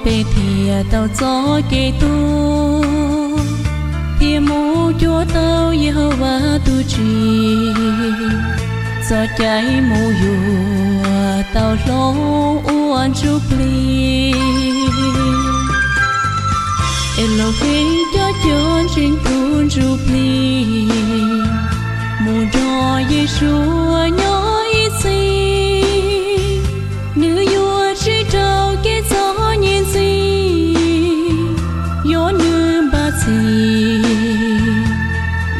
Peb thiaj tau txoj kev tuag, thiaj mus cuag tau Yehauvas tus tsim, txoj cai mus yuav tau hloov ua ntsuj plig. Elohim coj cov ntseeg tus ntsuj plig mus nrog Yeshua nyob ib txhis. Nws yuav tsim rau kev txom nyem ntxiv, yuav nws npaj txhij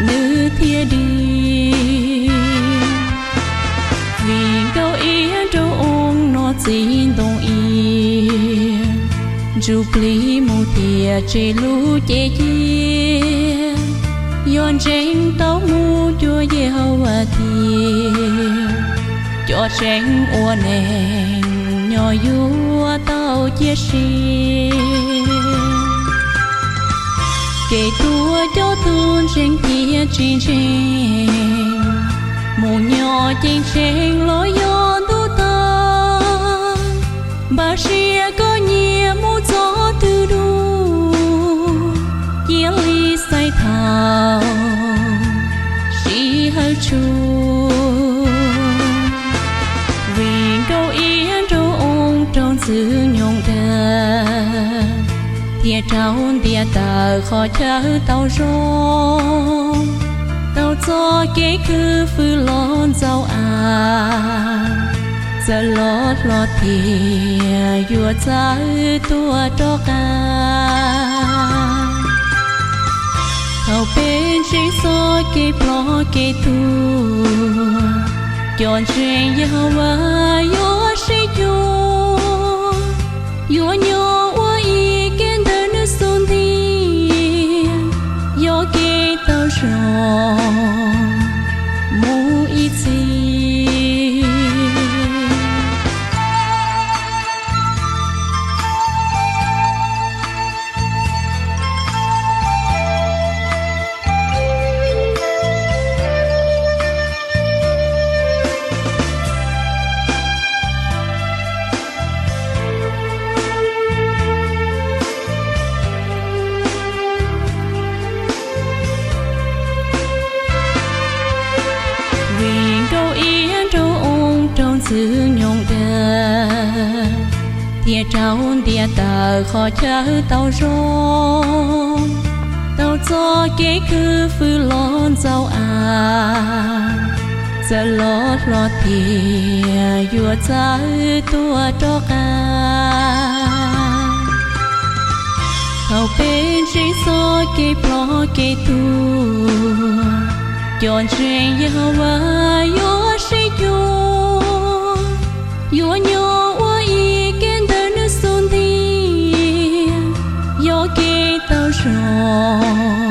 nws thiaj dim. Vim nkauj iab nraug oo no txiv ntoo iab, ntsuj plig mus tiam tseg lub cev cia, yog ntseeg tau mus cuag Yehauvas tiag, cov tseeb ua neeg nyob yuav tau cia siab. Kev tuag coj tus ntseeg thiaj tsis ntseeg, mus nyob ceeb tsheej los yog ntuj tag. Npaj siab koj nyiam mus txog twg dua, cia li xaiv thaum sij hawm tshua. Vim nkauj iab nraug oo raug ntxwg nyoog dag, thiaj raug ntiab tawm qhov chaw tau zoo, tau txoj kev khwv fwm los ntxaus av. Txawm loj hlob tiag yuav txawj tuag rov qab. Thaum peb ntseeg txoj kev ploj kev tuag, cov ntseeg Yehauvas yuav sib cuag, yuav nyob ua ib ke ntawm nws xub ntiag, yog kev tau zoo mus ib txhis. Vim nkauj iab nraug oo raug ntxwg nyoog dag, thiaj raug ntiab tawm qhov chaw tau zoo, tau txoj kev khwv fwm los ntxaus av. Txawm loj hlob tiag yuav txawj tuag rov qab. Thaum peb ntseeg txoj kev ploj kev tuag, cov ntseeg Yehauvas yuav sib cuag, yuav nyob ua ib ke ntawm nws xub ntiag, yog kev tau zoo